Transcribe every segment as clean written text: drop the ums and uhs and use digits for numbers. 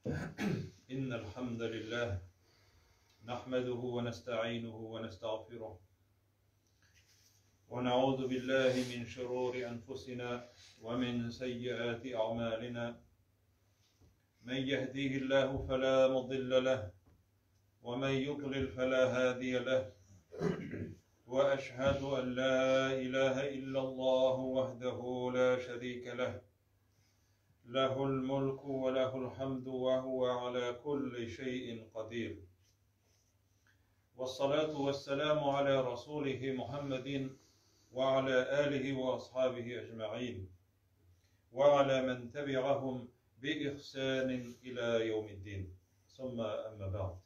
إن الحمد لله نحمده ونستعينه ونستغفره ونعوذ بالله من شرور أنفسنا ومن سيئات أعمالنا من يهديه الله فلا مضل له ومن يضلل فلا هادي له وأشهد أن لا إله إلا الله وحده لا شريك له له الملك وله الحمد وهو على كل شيء قدير والصلاة والسلام على رسوله محمد وعلى آله وأصحابه أجمعين وعلى من تبعهم بإحسان إلى يوم الدين ثم أما بعد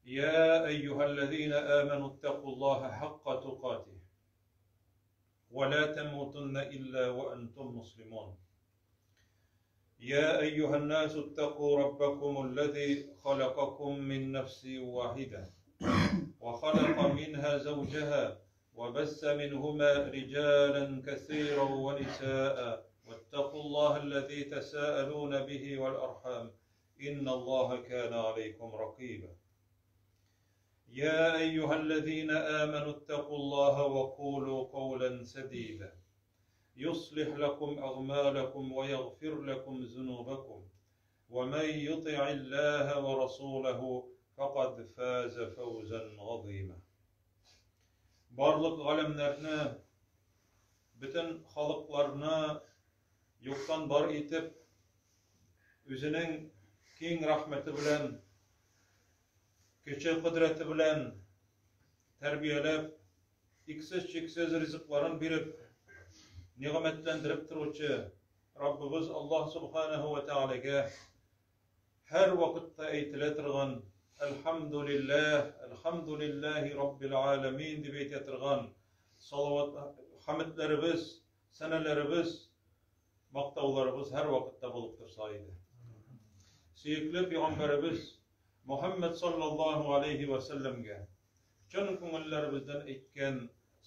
يا أيها الذين آمنوا اتقوا الله حق تقاته ولا تموتن إلا وأنتم مسلمون يا أيها الناس اتقوا ربكم الذي خلقكم من نفس واحدة وخلق منها زوجها وبث منهما رجالا كثيرا ونساء واتقوا الله الذي تساءلون به والأرحام إن الله كان عليكم رقيبا يا أيها الذين آمنوا اتقوا الله وقولوا قولا سديدا يصلح لكم أغمالكم ويغفر لكم ذنوبكم ومن يطع الله ورسوله فقد فاز فوزا عظيما Барлык галәмнәрне, бөтен халыкларны юктан бар итеп, үзенең киң рәхмәте белән, көче кодрәте белән тәрбияләп, иксез-чиксез ризыкларын биреп, нигъмәтләндереп торучы Раббыбыз Аллаһ субханаһу ва тәгаләгә һәр вакытта әйтелә торган Әлхәмдүлилләһ, Әлхәмдүлилләһи Раббил аләмин дип әйтә торган салават, хәмедләребез, сәнәләребез, мактауларыбыз һәр вакытта булып торса иде. Сөекле пәйгамбәребез Мухаммад саллаллаһу алейхи ва сәлләмгә чын күңелләребездән әйткән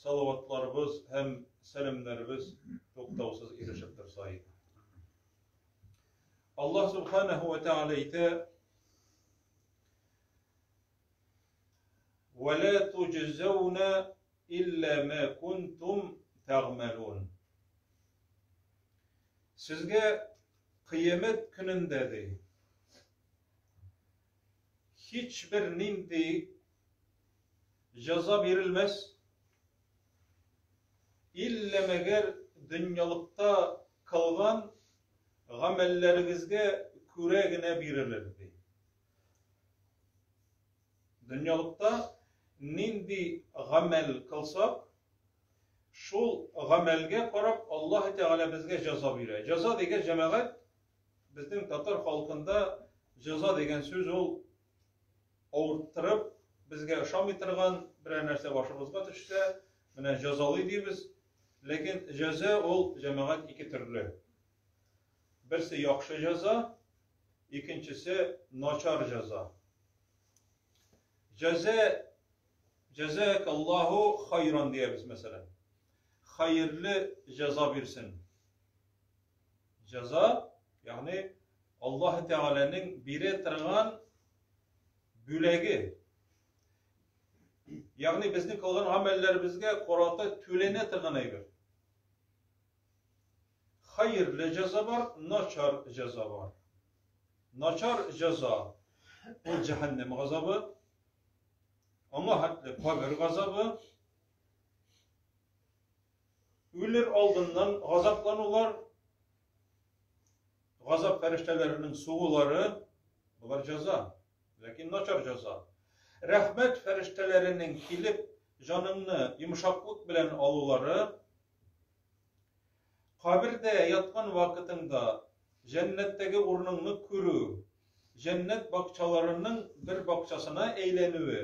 салаватларыбыз һәм сәламнәребез туктаусыз ирешеп торса иде. Аллаһ субханаһу ва тааля әйтә: "Ва ла туҗзауна илля ма кунтум тагмалун." Сезгә кыямәт көнендә ди һичбер нинди җәза бирелмәс, иллә мәгәр дөньялыкта кылган гамәлләрегезгә күрә генә бирелер, ди. Дөньялыкта нинди гамәл кылсак, шул гамәлгә карап Аллаһ Тәгалә безгә җәза бирә. Җәза дигән җәмәгать безнең татар халкында җәза дигән сүз ул авырттырып, безгә ошамый торган берәр нәрсә башыбызга төшсә, менә җәзалый дибез. Ләкин җәза ул җәмәгать ике төрле. Берсе яхшы җәза, икенчесе начар җәза. Җәза Җәзакаллаһу хайран диябез мәсәлән. Хәерле җәза бирсен. Җәза, ягъни Аллаһ Тәгаләнең бирә торган бүләге. Ягъни безнең кылган гамәлләребезгә карата түләнә торган әйбер. Хәерле җәза бар, начар җәза бар. Начар җәза ул җәһәннәм газабы, аңа хәтле кабер газабы, үлер алдыннан газапланулар, газап фәрештәләренең сугулары, болар җәза, ләкин начар җәза. Рәхмәт фәрештәләренең килеп җаныңны йомшаклык белән алулары, кабердә яткан вакытыңда җәннәттәге урыныңны күрү, җәннәт бакчаларының бер бакчасына әйләнүе,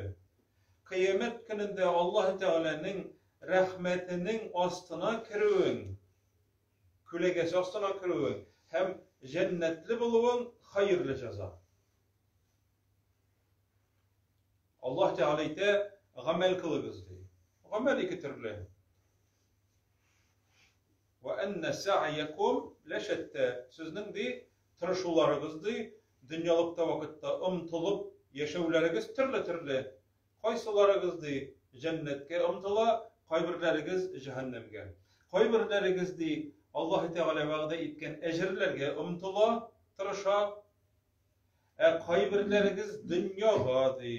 кыямәт көнендә Аллаһ Тәгаләнең рәхмәтенең астына керүең, күләгәсе астына керүең һәм җәннәтле булуың хәерле җәза. Аллаһ Тәгалә әйтә, гамәл кылыгыз ди. Гамәл ике төрле. Ва анна са'якум лашатта. Сезнең ди тырышуларыгыз ди, дөньялыкта вакытта омтылып яшәүләрегез төрле-төрле. Кайсыларыгыз ди җәннәткә омтыла, кайберләрегез җәһәннәмгә. Кайберләрегез ди Аллаһ Тәгалә вәгъдә иткән әҗерләргә омтыла, тырыша. Ә кайберләрегез дөньяга ди.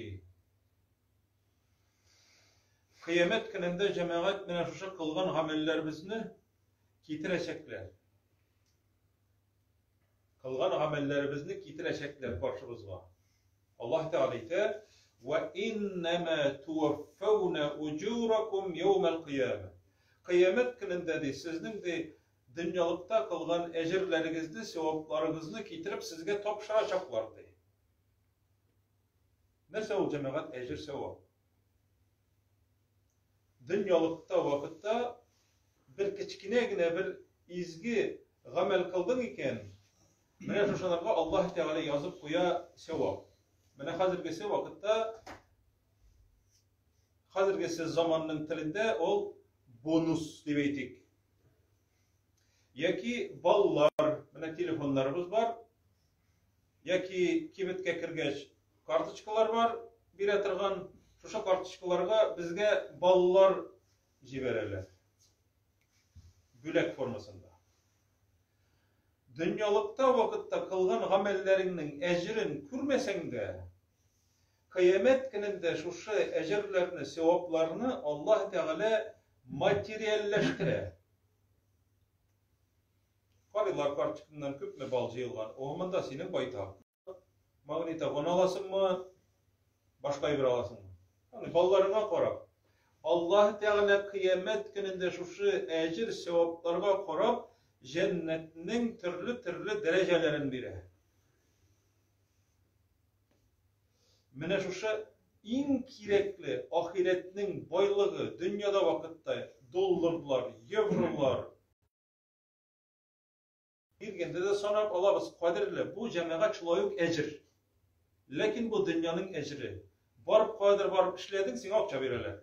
Кыямәт көнендә җәмәгать менә шушы кылган гамәлләребезне китерәчәкләр. Кылган гамәлләребезне китерәчәкләр каршыбызга. Аллаһ Тәгалә әйтә: "Ва иннама туаффауна уҗуракум яумал кыяма". Кыямәт көнендә ди, сезнең ди дөньялыкта кылган әҗерләрегезне, савапларыгызны китереп сезгә тапшырачаклар ди. Нәрсә ул җәмәгать әҗер савап? Дөньялыкта вакытта бер кечкенә генә бер изге гамәл кылдың икән, менә шушыларга Аллаһ Тәгалә язып куя савап. Менә хәзергесе вакытта хәзергесе заманның телендә ул бонус дип әйтик. Яки баллар, менә телефоннарыбыз бар, Яки кибеткә кергәч, карточкалар бар бирә торган, шушы карточкаларга безгә баллар җибәрәләр. Бүләк формасында. Дөньялыкта вакытта кылган гамәлләреңнең әҗерен күрмәсәң дә, кыямәт көнендә шушы әҗерләрне, савапларны Аллаһ Тәгалә материальләштерә. Карыйлар карточкаңнан күпме балл җыелган. О, монда синең байтак. Магнитофон аласыңмы, башка әйбер аласыңмы? Ягъни балларыңа карап. Аллаһ Тәгалә кыямәт көнендә шушы әҗер савапларга карап җәннәтнең төрле-төрле дәрәҗәләрен бирә. Менә шушы иң кирәкле ахирәтнең байлыгы дөньяда вакытта долларлар, евролар, Биргәндә дә санап алабыз, кадерле, бу җәмәгать шулай ук әҗер. Ләкин бу дөньяның әҗере. Барып каядыр барып эшләдең, сиңа акча бирәләр.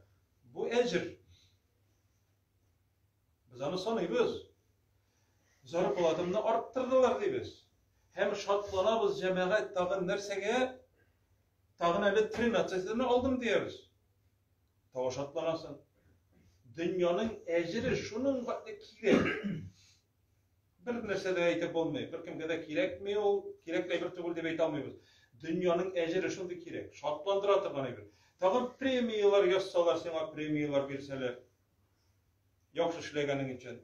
Бу әҗер. Без аны саныйбыз. Зарплатамны арттырдылар дибез. Һәм шатланабыз җәмәгать тагын нәрсәгә? Тагын әле 13-ны алдым диябез. Тагы шатланасың. Дөньяның әҗере шуның хәтле кирәк. Бер нәрсә дә әйтеп булмый. Беркемгә дә кирәкми ул, кирәкле әйбер түгел дип әйтә алмыйбыз. Дөньяның әҗере шундый кирәк, шатландыра торган әйбер. Тагын премияләр язсалар, сиңа премияләр бирсәләр, яхшы эшләгәнең өчен.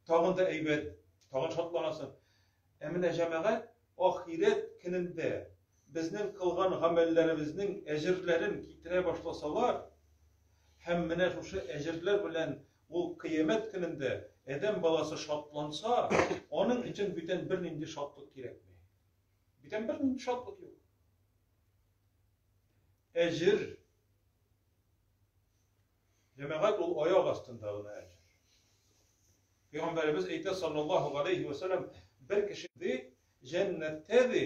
Тагын да әйбәт, тагын шатланасың. Ә менә җәмәгать ахирәт көнендә безнең кылган гамәлләребезнең әҗерләрен китерә башласалар, һәм менә шушы әҗерләр белән ул кыямәт көнендә адәм баласы шатланса, аның өчен бүтән бернинди шатлык кирәкми. Бүтән бернинди шатлык юк. Әҗер җәмәгать ул аяк астында гына әҗер. Пәйгамбәребез әйтә саллаллаһу алейхи ва саллям, бер кеше ди, җәннәттә ди,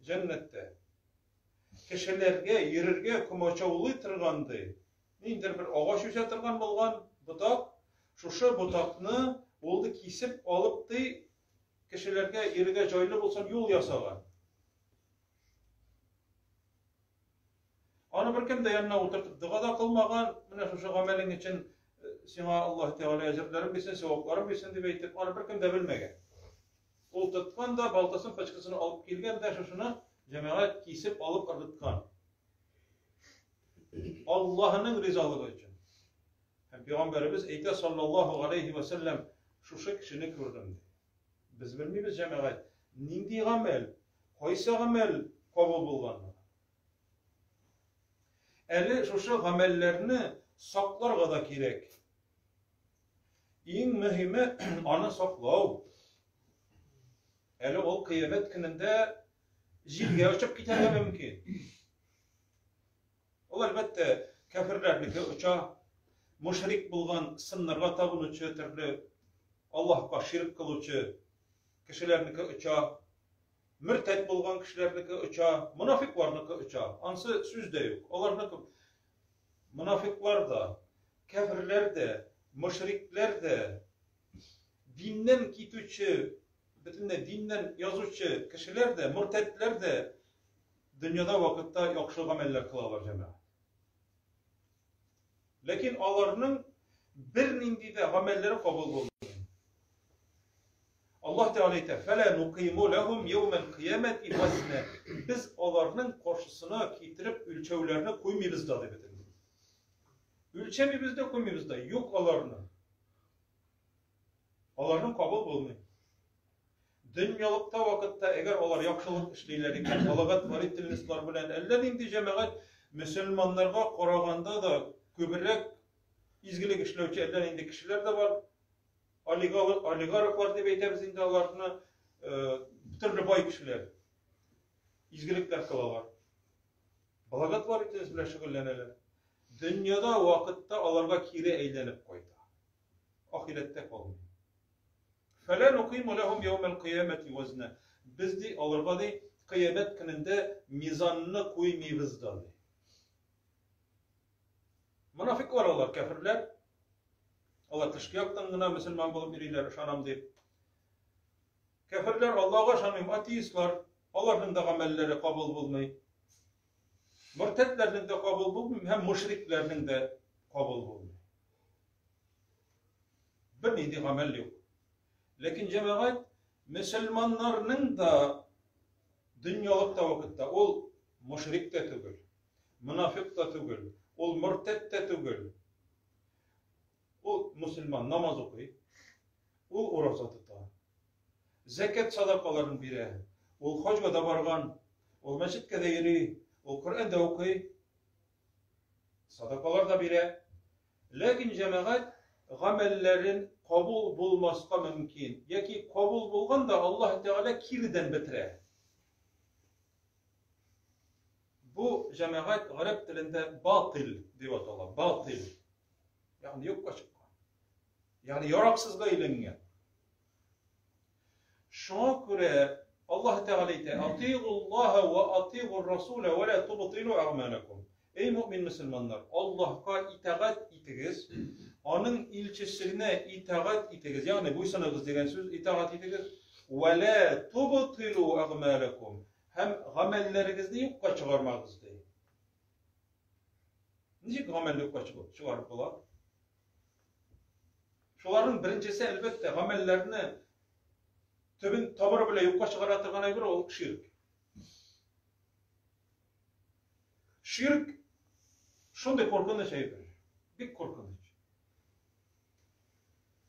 җәннәттә. Кешеләргә йөрергә комачаулый торган ди. Ниндидер бер агач үсә торган булган ботак, шушы ботакны ул ди кисеп алып ди, кешеләргә йөрергә җайлы булсын юл ясаган. Аны беркем дә янына утыртып дога да кылмаган, менә шушы гамәлең өчен э, сиңа Аллаһ Тәгалә әҗерләрен бирсен, савапларын бирсен дип әйтеп, аны беркем дә белмәгән. Ул тоткан да, балтасын, пычкысын алып килгән дә шушыны җәмәгать кисеп алып ыргыткан. Аллаһның ризалыгы өчен. Һәм пәйгамбәребез әйтә саллаллаһу алейхи ва сәлләм, шушы кешене күрдем ди. Без белмибез җәмәгать, нинди гамәл, кайсы гамәл кабул булганны. Әле шушы гамәлләрне сакларга да кирәк. Иң мөһиме аны саклау. Әле ул кыямәт көнендә җилгә очып китәргә мөмкин. Ул әлбәттә кәферләрнеке оча, мушрик булган сыннарга табынучы, төрле Аллаһка ширк кылучы кешеләрнеке оча. Мөртәт булган кешеләрнеке оча, монафикларныкы оча. Ансы сүз дә юк. Аларныкы монафиклар да, кәферләр дә, мөшрикләр дә, диннән китүче бөтенләй диннән язучы кешеләр дә, муртәтләр дә дөньяда вакытта яхшы гамәлләр кылалар, җәмәгать. Ләкин аларның бернинди дә гамәлләре кабул булмый. Аллаһ Тәгалә әйтә: "Фәлә нукыйму ләһум яумәл кыямәти вазна". Без аларның каршысына китереп үлчәүләрне куймыйбыз да дип әйтә. Үлчәмибез дә, куймыйбыз да. Юк аларның. Аларның кабул булмый. Дөньялыкта вакытта, әгәр алар яхшылык эшлиләр икән, благотворительностьлар белән әллә нинди җәмәгать мөселманнарга караганда да күбрәк изгелек эшләүче әллә нинди кешеләр дә бар. Олигархлар дип әйтәбез инде аларны, төрле бай кешеләр изгелекләр кылалар. Благотворительность белән шөгыльләнәләр. Дөньяда вакытта аларга кире әйләнеп кайта. Ахирәттә калмый. Фәлә нукыйму ләһум яумәл кыямәти вазна. Без ди аларга ди кыямәт көнендә мизанны куймыйбыз да ди. Монафиклар алар, кәферләр. Алар тышкы яктан гына мөселман булып йөриләр, ышанам дип. Кәферләр Аллага ышанмыйм, атеистлар, аларның да гамәлләре кабул булмый. Мөртәтләрнең дә кабул булмый һәм мушрикләрнең дә кабул булмый. Бернинди гамәл юк. Ләкин җәмәгать мөселманнарның да дөньялыкта вакытта ул мушрик тә түгел, монафик та түгел, ул мөртәт тә түгел. Ул мөселман намаз укый, ул ураза тота. Зәкят садакаларын бирә. Ул хаҗга да барган, ул мәчеткә дә йөри, ул Коръән дә укый. Садакалар да бирә. Ләкин җәмәгать гамәлләрен кабул булмаска мөмкин. Яки кабул булган да Аллаһ Тәгалә киредән бетерә. Бу җәмәгать гарәп телендә батил дип атала. Батил. Ягъни юкка чыккан. Ягъни яраксызга әйләнгән. Шуңа күрә Аллаһ Тәгалә әйтә: "Атигуллаһа ва атигур расула ва ла тубтилу әгъмалакум". Эй мөмин мөселманнар, Аллаһка итагать итегез, аның илчесенә итагать итегез, ягъни буйсыныгыз дигән сүз, итагать итегез. Ва ла тубтилу әгъмалакум. Һәм гамәлләрегезне юкка чыгармагыз ди. Ничек гамәл юкка чыгарып була? Шуларның беренчесе, әлбәттә, гамәлләрне төбен тамыры белән юкка чыгара торган әйбер ул ширк. Ширк шундый куркыныч әйбер. Бик куркыныч.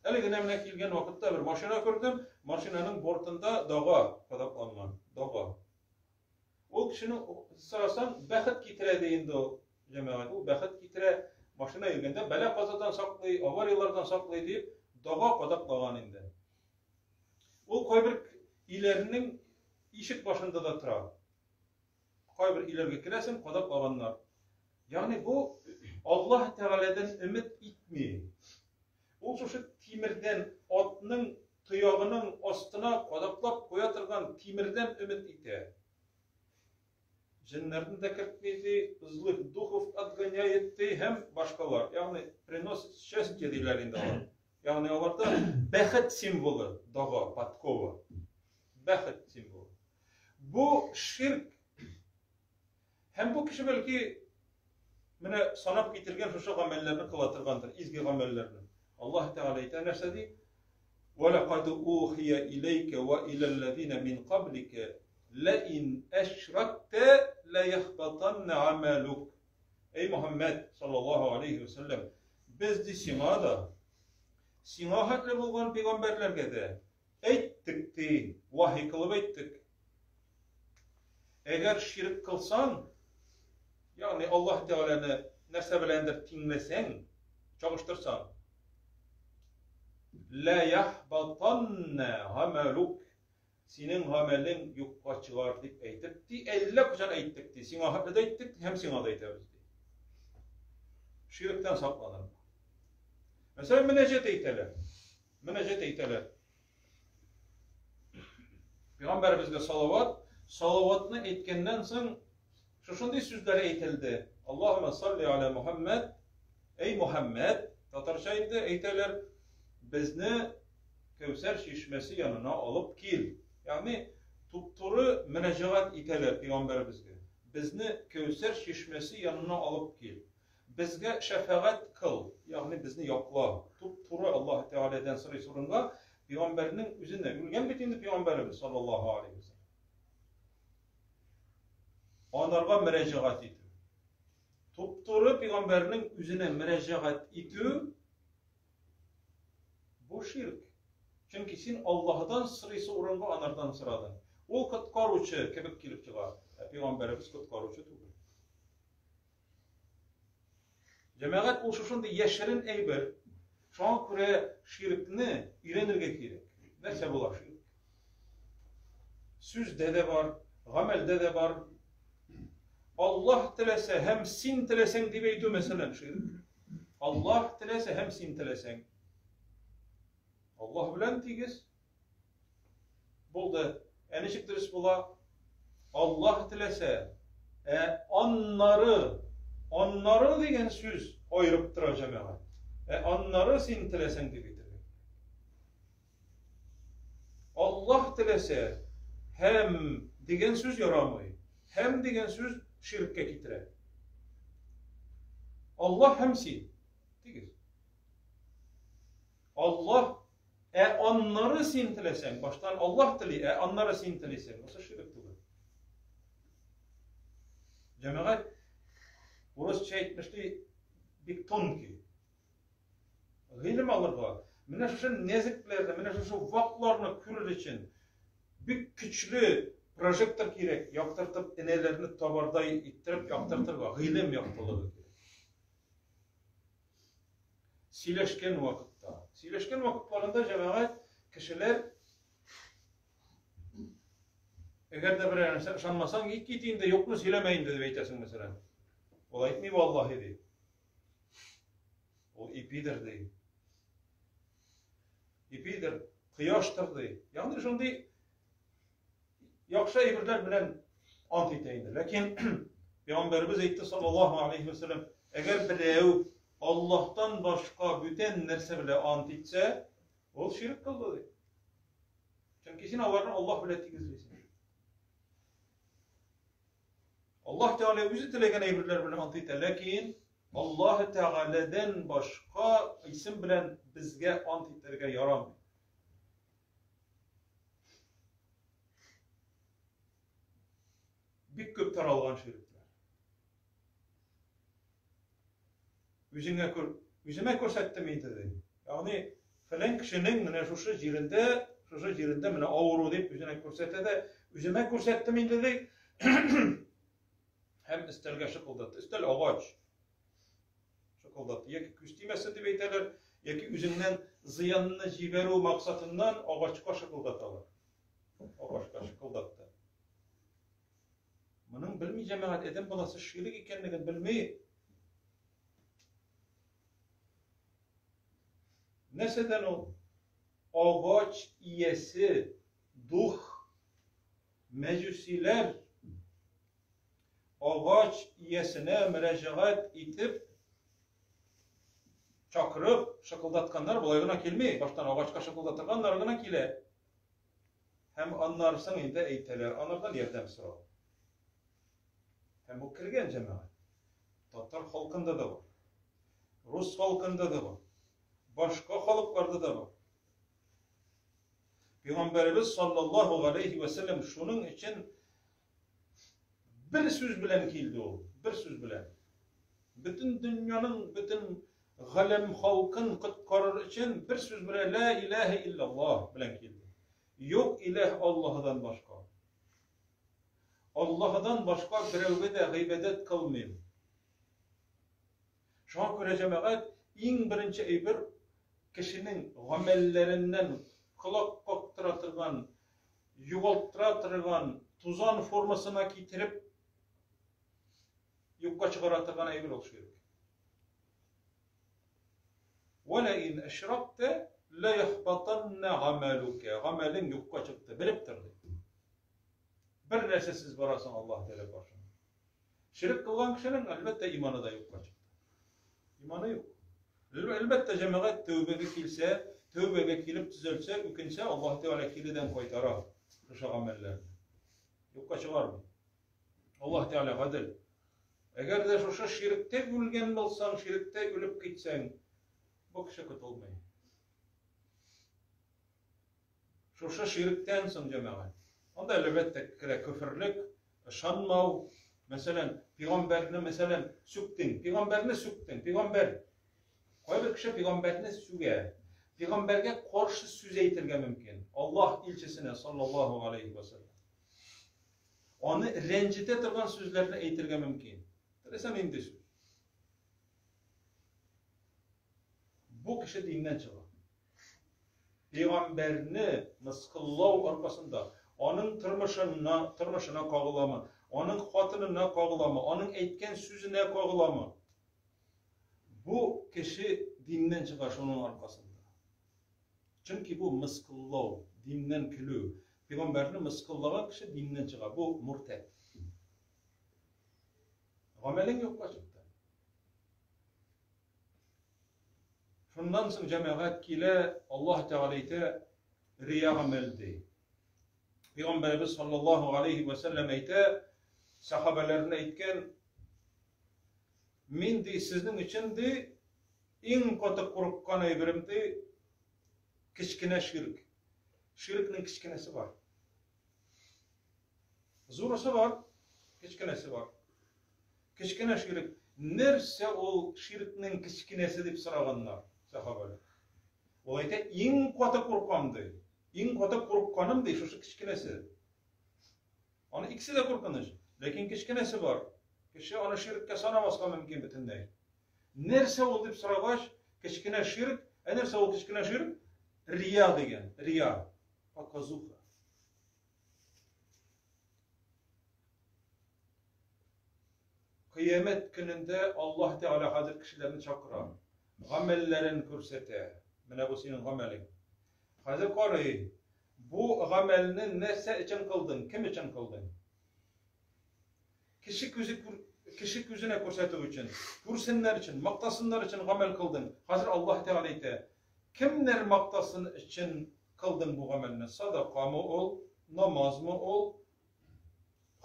Әле генә менә килгән вакытта бер машина күрдем. Машинаның бортында дага кадакланган. Дага. Ул кешенең сорасаң, бәхет китерә ди инде ул, җәмәгать. Ул бәхет китерә, машина йөргәндә бәла-казадан саклый, аварияләрдән саклый дип, дога кадаклаган инде. Ул кайбер өйләрнең ишек башында да тора. Кайбер өйләргә керәсең, кадаклаганнар. Ягъни бу Аллаһ Тәгаләдән өмет итми. Ул шушы тимердән атның тоягының астына кадаклап куя торган тимердән өмет итә. Җеннәрне дә кертми ди, злых духов отгоняет ди һәм башкалар. Ягъни приносит счастье диләр инде алар. Ягъни аларда бәхет символы дага, подкова. Бәхет символы. Бу ширк. Һәм бу кеше бәлки менә санап китергән шушы гамәлләрне кыла торгандыр, изге гамәлләрне. Аллаһ Тәгалә әйтә нәрсә ди? Ва лакад ухия иләйкә ва иләлләзина мин каблика ла ин әшракта ла яхбатанна амалук. Эй Мухаммад саллаллаһу алейхи ва саллям, без ди сиңа да, сиңа хәтле булган пәйгамбәрләргә дә әйттек ди, вахи кылып әйттек. Әгәр ширк кылсаң, ягъни Аллаһ Тәгаләне нәрсә беләндер тиңләсәң, чагыштырсаң, ла яхбатанна гамалук, синең гамәлең юкка чыгар дип әйтеп, ди, әллә кайчан әйттек ди, сиңа хәтле дә әйттек һәм сиңа да әйтәбез ди. Ширктән сакланырга. Мәсәлән, мөнәҗәт әйтәләр. Мөнәҗәт әйтәләр. Пәйгамбәребезгә салават, салаватны әйткәннән соң шушындый сүзләр әйтелде. Аллаһумма салли аля Мухаммад. Эй Мухаммад, татарча инде әйтәләр, безне Кәүсәр чишмәсе янына алып кил. Ягъни туп-туры мөрәҗәгать итәләр пәйгамбәребезгә. Безне Кәүсәр чишмәсе янына алып кил. Безгә шәфәгать кыл, ягъни безне якла. Туп-туры Аллаһ Тәгаләдән сорыйсы урынга пәйгамбәрнең үзенә. Үлгән бит инде пәйгамбәребез саллаллаһу алейһи ва сәлләм. Анарга мөрәҗәгать итү. Туп-туры пәйгамбәрнең үзенә мөрәҗәгать итү бу ширк. Чөнки син Аллаһыдан сорыйсы урынга анардан сорадың. Ул коткаручы кебек килеп чыга. Ә пәйгамбәребез коткаручы түгел. Җәмәгать ул шушындый яшерен әйбер. Шуңа күрә ширкне өйрәнергә кирәк. Нәрсә була ширк? Сүздә дә бар, гамәлдә дә бар. Аллаһ теләсә һәм син теләсәң дип әйтү мәсәлән ширк. Аллаһ теләсә һәм син теләсәң. Аллаһ белән тигез. Булды. Ә ничек дөрес була? Аллаһ теләсә, ә аннары, аннары дигән сүз аерып тора җәмәгать. Ә аннары син теләсәң дип әйтергә. Аллаһ теләсә һәм дигән сүз ярамый. Һәм дигән сүз ширккә китерә. Аллаһ һәм син. Тигез. Аллаһ, ә аннары син теләсәң, баштан Аллаһ тели, ә аннары син телисең. Бусы ширк түгел. Җәмәгать, урысча әйтмешли, бик тонкий. Гыйлем алырга, менә шушы нәзекләрне, менә шушы вакларны күрер өчен бик көчле прожектор кирәк, яктыртып, энәләрне табардай иттереп яктыртырга, гыйлем яктылыгы кирәк. Сөйләшкән вакытта. Сөйләшкән вакытларында җәмәгать кешеләр Әгәр дә берәр нәрсә ышанмасаң, кит кит инде, юкны сөйләмә инде дип әйтәсең мәсәлән. Ул әйтми валлаһи ди. Ул ипидер ди. Ипидер, кояштыр ди. Ягъни шундый Яхшы әйберләр белән ант итә инде. Ләкин Пәйгамбәребез әйтте саллаллаһу алейхи ва сәлләм, әгәр берәү Аллаһтан башка бүтән нәрсә белән ант итсә, ул ширк кылды ди. Чөнки син аларны Аллаһ белән тигезлисең. Аллаһ Тәгалә үзе теләгән әйберләр белән ант итә, ләкин Аллаһ Тәгаләдән башка исем белән безгә ант итәргә ярамый. Бик күп таралган ширекләр. Үзеңә күр, үземә күрсәттем инде ди. Ягъни фәлән кешенең менә шушы җирендә, шушы җирендә менә авыру дип үзенә күрсәтә дә, үземә күрсәттем инде ди. Һәм өстәлгә шыкылдатты. Өстәл агач. Шыкылдатты. Яки күз тимәсен дип әйтәләр, яки үзеңнән зыянны җибәрү максатыннан агачка шыкылдаталар. Агачка шыкылдатты. Моның белми җәмәгать, адәм баласы ширек икәнлеген белми. Нәрсәдән ул? Агач иясе, дух, мәҗүсиләр агач иясенә мөрәҗәгать итеп, чакырып, шыкылдатканнар болай гына килми. Баштан агачка шыкылдатырга, аннары гына килә. Һәм аннары соң инде әйтәләр, анардан ярдәм сорау. Һәм бу кергән җәмәгать. Татар халкында да бар. Рус халкында да бар. Башка халыкларда да бар. Пәйгамбәребез саллаллаһу галәйһи вә сәлләм шуның өчен бер сүз белән килде ул, бер сүз белән. Бөтен дөньяның, бөтен галәм халкын коткарыр өчен бер сүз белән ла илаһа иллаллаһ белән килде. Юк илаһ Аллаһыдан башка. Аллаһыдан башка берәүгә дә гыйбадәт кылмыйм. Шуңа күрә җәмәгать иң беренче әйбер кешенең гамәлләреннән колак кактыра торган, югалттыра торган, тузан формасына китереп юкка чыгара торган әйбер ул ширк. Вәлә ин әшракта ла яхбатанна гамәлүкә. Гамәлең юкка чыкты, белеп тор ди. Бер нәрсәсез барасың Аллаһ Тәгалә каршына. Ширек кылган кешенең, әлбәттә, иманы да юкка чыкты. Иманы юк. Әлбәттә, җәмәгать тәүбәгә килсә, Тәүбәгә килеп төзәлсә, үкенсә, Аллаһ Тәгалә киредән кайтара шушы гамәлләрне. Юкка чыгармый. Аллаһ Тәгалә гадел. Әгәр дә шушы ширектә үлгән булсаң, ширектә үлеп китсәң, бу кеше котылмый. Шушы ширектән соң, җәмәгать. Анда әлбәттә керә көферлек, ышанмау. Мәсәлән, пәйгамбәрне, мәсәлән, сүктең, пәйгамбәрне сүктең, пәйгамбәр. Кайбер кеше пәйгамбәрне сүгә. Пәйгамбәргә каршы сүз әйтергә мөмкин. Аллаһ илчесенә саллаллаһу алейхи ва саллям. Аны рәнҗетә торган сүзләрне әйтергә мөмкин. Теләсә нинди сүз. Бу кеше диннән чыга. Пәйгамбәрне мыскыллау аркасында аның тормышына, тормышына кагыламы, аның хатынына кагыламы, аның әйткән сүзенә кагыламы? Бу кеше диннән чыга шуның аркасында. Чөнки бу мыскыллау, диннән көлү. Пәйгамбәрне мыскыллаган кеше диннән чыга. Бу муртәд. Гамәлең юкка чыкты. Шуннан соң җәмәгать килә, Аллаһ Тәгалә әйтә, рия гамәл ди. Пәйгамбәребез саллаллаһу алейхи ва сәлләм әйтә, сахабәләренә әйткән, мин ди сезнең өчен ди иң каты курыккан әйберем ди кечкенә ширк. Ширкнең кечкенәсе бар. Зурысы бар, кечкенәсе бар. Кечкенә ширек. Нәрсә ул ширкнең кечкенәсе дип сораганнар сахабалар. Ул әйтә, иң каты куркам ди. Иң каты курыкканым ди, шушы кечкенәсе. Аны икесе дә куркыныч, ләкин кечкенәсе бар. Кеше аны ширккә санамаска мөмкин бөтенләй. Нәрсә ул дип сорагач, кечкенә ширк, ә нәрсә ул кечкенә ширк? Рия дигән, рия, показуха. Кыямәт көнендә Аллаһ Тәгалә хәзер кешеләрне чакыра. Гамәлләрен күрсәтә. Менә бу синең гамәлең. Хәзер карый. Бу гамәлне нәрсә өчен кылдың? Кем өчен кылдың? Кеше күзе кеше күзенә күрсәтү өчен, күрсеннәр өчен, мактасыннар өчен гамәл кылдың. Хәзер Аллаһ Тәгалә әйтә: Кемнәр мактасын өчен кылдың бу гамәлне? Садакамы ул, намазмы ул,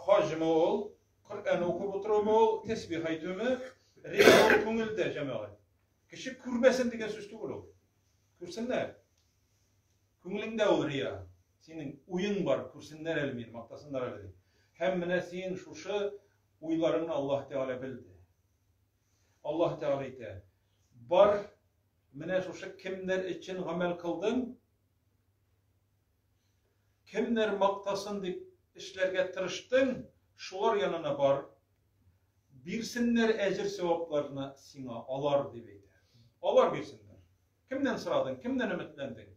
хаҗмы ул, Коръән укып утырумы ул, тәсбих әйтүме? Рия ул күңелдә, җәмәгать. Кеше күрмәсен дигән сүз түгел ул. Күрсеннәр. Күңелеңдә ул рия. Синең уең бар, күрсеннәр әле мине, мактасыннар әле дип. Һәм менә син шушы уйларыңны Аллаһ Тәгалә белде. Аллаһ Тәгалә әйтә: "Бар, менә шушы кемнәр өчен гамәл кылдың, кемнәр мактасын дип эшләргә тырыштың, шулар янына бар, бирсеннәр әҗер савапларны сиңа алар, дип әйтә. Алар бирсеннәр. Кемнән сорадың, кемнән өметләндең?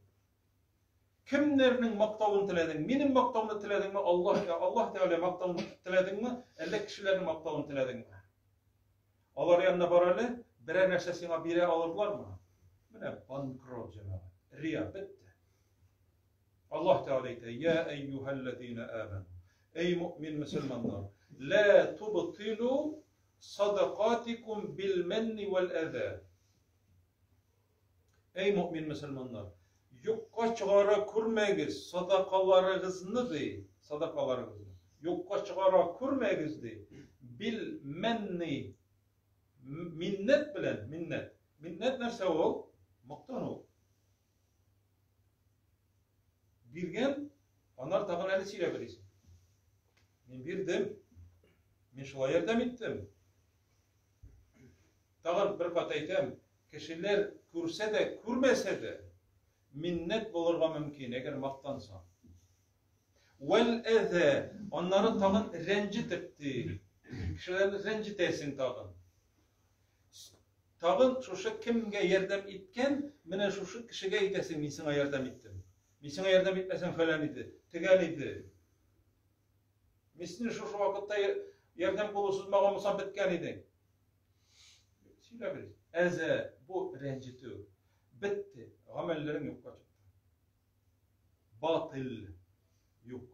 Кемнәрнең мактавын теләдең? Минем мактауны теләдеңме? Аллаһ, Аллаһ Тәгалә мактавын теләдеңме? Әллә кешеләрнең мактавын теләдеңме? Алар янына бар әле, берәр нәрсә сиңа бирә алырлармы? Менә банкрот җәмәгать. Рия бетте. Аллаһ Тәгалә әйтә: "Я әйюһәлләзина аману". Эй мөмин мөселманнар, ла тубтилу садакатикум бил манни вал әза. Эй мөмин мөселманнар, юкка чыгара күрмәгез садакаларыгызны ди, садакаларыгызны. Юкка чыгара күрмәгез ди. Бил мәнни миннәт белән, миннәт. Миннәт нәрсә ул? Мактану. Биргән, аннары тагын әле сөйләп йөрисең. Мин бирдем. Мин шулай ярдәм иттем. Тагын бер кат әйтәм, кешеләр күрсә дә, күрмәсә дә, миннәт булырга мөмкин, әгәр мактансаң. Вәл әзә, аннары тагын рәнҗетеп ди. Кешеләрне рәнҗетәсең тагын. Тагын шушы кемгә ярдәм иткән, менә шушы кешегә әйтәсең, мин сиңа ярдәм иттем. Мин сиңа ярдәм итмәсәм фәлән иде, төгән иде. Мин сине шушы вакытта ярдәм кулы сузмаган булсам беткән идең. Сөйләп бир. Әзә, бу рәнҗетү. Бетте. Гамәлләрең юкка чыкты. Батыл юк.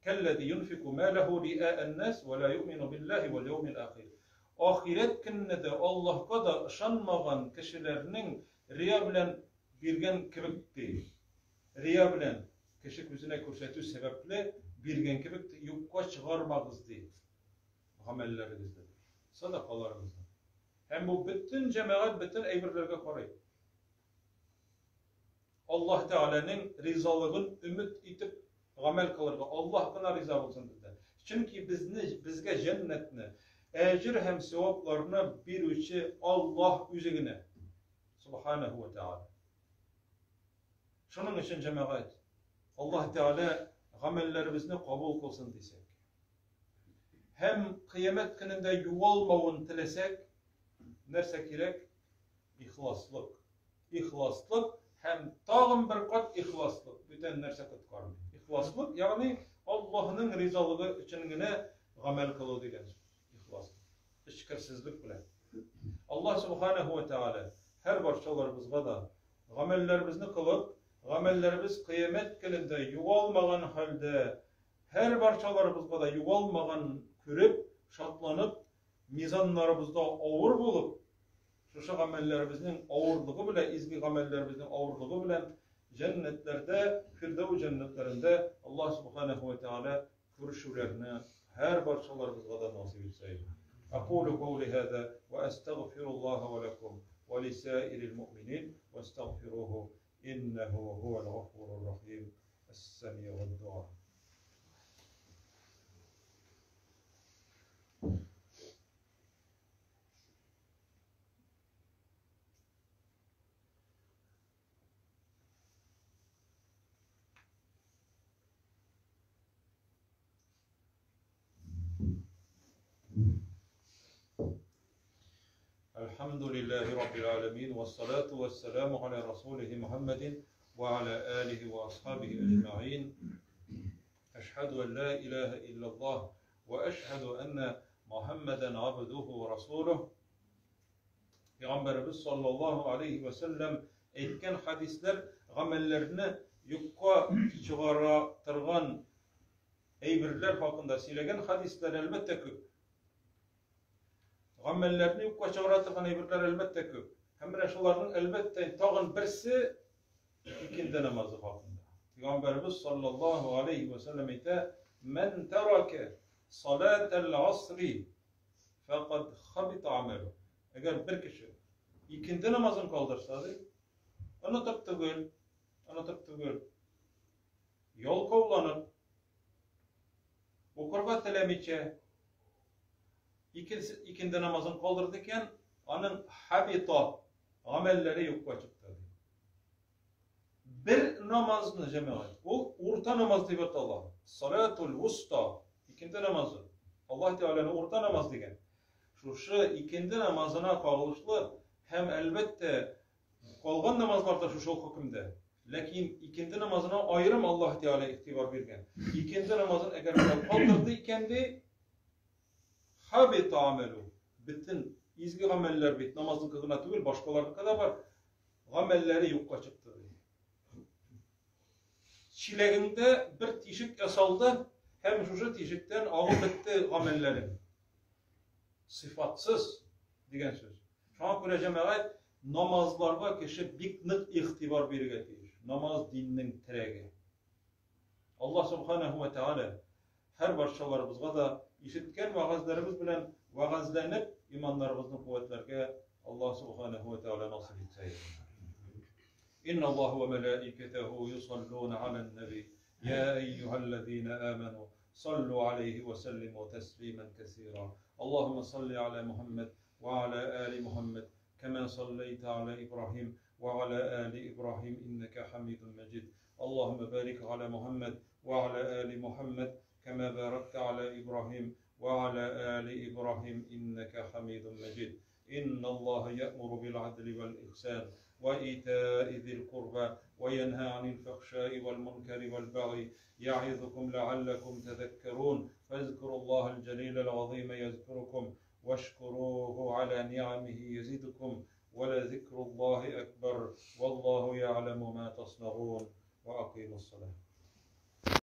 Кәлләзи юнфику маләһу риа'ан нас ва ла юъмину биллаһи вал яумил ахир. Ахирәт көненә дә, Аллаһка да ышанмаган кешеләрнең Рия белән биргән кебек ди. Рия белән кеше күзенә күрсәтү сәбәпле биргән кебек ди, юкка чыгармагыз ди гамәлләрегезне, садакаларыгызны. Һәм бу бөтен җәмәгать бөтен әйберләргә карый. Аллаһ Тәгаләнең ризалыгын өмет итеп гамәл кылырга. Аллаһ кына риза булсын бездән. Чөнки безне, безгә җәннәтне, әҗер һәм савапларны бирүче Аллаһ үзе генә. Субханаху ва Тәгалә. Шуның өчен җәмәгать, Аллаһ Тәгалә гамәлләребезне кабул кылсын дисәк, һәм кыямәт көнендә югалмавын теләсәк, нәрсә кирәк? Ихласлык. Ихласлык һәм тагын бер кат ихласлык. Бүтән нәрсә коткармый. Ихласлык, ягъни Аллаһның ризалыгы өчен генә гамәл кылу дигән сүз. Ихласлык. Эчкерсезлек белән. Аллаһ субханаһу ва тааля һәр барчаларыбызга да гамәлләребезне кылып, гамәлләребез кыямәт көнендә югалмаган хәлдә, һәр барчаларыбызга да югалмаган күреп, шатланып, мизаннарыбызда авыр булып, Шушы гамәлләребезнең авырлыгы белән, изге гамәлләребезнең авырлыгы белән җәннәтләрдә, Фирдәү җәннәтләрендә Аллаһ Субханаһу ва Тәгалә күрешүләрне һәр барчаларыбызга да насыйп итсә иде. Акулу каули һаза ва астагфируллаһа ва лакум ва лисаирил муъминин вастагфируху иннаху һувал гафурур рахим. Әс-сами'уд дуа. الحمد لله رب العالمين والصلاة والسلام على رسوله محمد وعلى آله وأصحابه أجمعين أشهد أن لا إله إلا الله وأشهد أن Muhammeden abduhu ve rasuluh. Пәйгамбәребез саллаллаһу алейхи ва сәлләм әйткән хадисләр гамәлләрне юкка чыгара торган әйберләр хакында сөйләгән хадисләр әлбәттә күп. Гамәлләрне юкка чыгара торган әйберләр әлбәттә күп. Һәм менә шуларның әлбәттә тагын берсе икенде намазы хакында. Пәйгамбәребез саллаллаһу алейхи ва сәлләм әйтә: "Мән тарака Салатәл асри фәкад хабита амәлү. Әгәр бер кеше икенде намазын калдырса, ди, онытып түгел, онытып түгел, ялкауланып, укырга теләмичә, икенде намазын калдырды икән, аның хабита гамәлләре юкка чыкты, ди. Бер намазны, җәмәгать, ул урта намаз дип атала. Салатул вуста, икенде намазы. Аллаһ Тәгаләне урта намаз дигән. Шушы икенде намазына кагылышлы һәм әлбәттә калган намазлар да шушы ук хөкемдә. Ләкин икенде намазына аерым Аллаһ Тәгалә игътибар биргән. Икенде намазын әгәр берәү калдырды икән ди, хабита амәлу. Бөтен изге гамәлләр бит намазныкы гына түгел, башкаларныкы да бар. Гамәлләре юкка чыкты ди. Чиләгеңдә бер тишек ясалды һәм шушы тишектән агып бетте гамәлләрең. Сыйфатсыз дигән сүз. Шуңа күрә җәмәгать намазларга кеше бик нык игътибар бирергә тиеш. Намаз диннең терәге. Аллаһ субханаһу ва тааля һәр барчаларыбызга да ишеткән вәгазьләребез белән вәгазьләнеп, иманнарыбызны куәтләргә Аллаһ субханаһу ва тааля насыйп итсә иде. إن الله وملائكته يصلون على النبي يا أيها الذين آمنوا صلوا عليه وسلموا تسليما كثيرا اللهم صل على محمد وعلى آل محمد كما صليت على إبراهيم وعلى آل إبراهيم إنك حميد مجيد اللهم بارك على محمد وعلى آل محمد كما باركت على إبراهيم وعلى آل إبراهيم إنك حميد مجيد إن الله يأمر بالعدل والإحسان وإيتاء ذي القربى وينهى عن الفحشاء والمنكر والبغي يعظكم لعلكم تذكرون فاذكروا الله الجليل العظيم يذكركم واشكروه على نعمه يزدكم ولذكر الله أكبر والله يعلم ما تصنعون وأقيموا الصلاة.